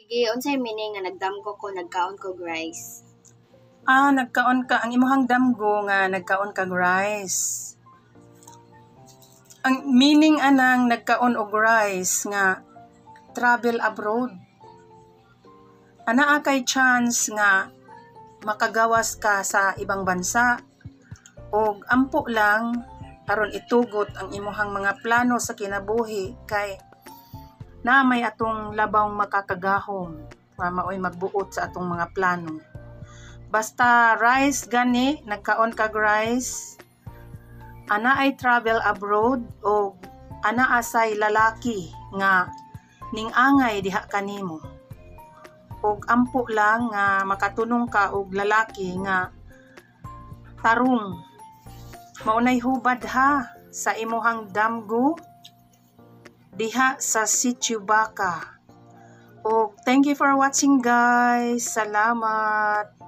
Sige, unsay meaning nga nagdamgo ko, nagkaon kog rice? Ah, nagkaon ka, ang imuhang damgo nga nagkaon kag rice. Ang meaning anang nagkaon og rice nga travel abroad. Anaa kay chance nga makagawas ka sa ibang bansa og ampo lang aron itugot ang imuhang mga plano sa kinabuhi kay na may atong labawng makakagahom nga maoy magbuot sa atong mga plano. Basta rice gani, nagkaon kag rice, ana ay travel abroad o ana asay lalaki nga ning-angay diha kanimo. Og ampo lang nga makatunong ka og lalaki nga tarong. Maunay hubad ha sa imuhang damgo diha sa Sitio Baca. Og thank you for watching, guys. Salamat.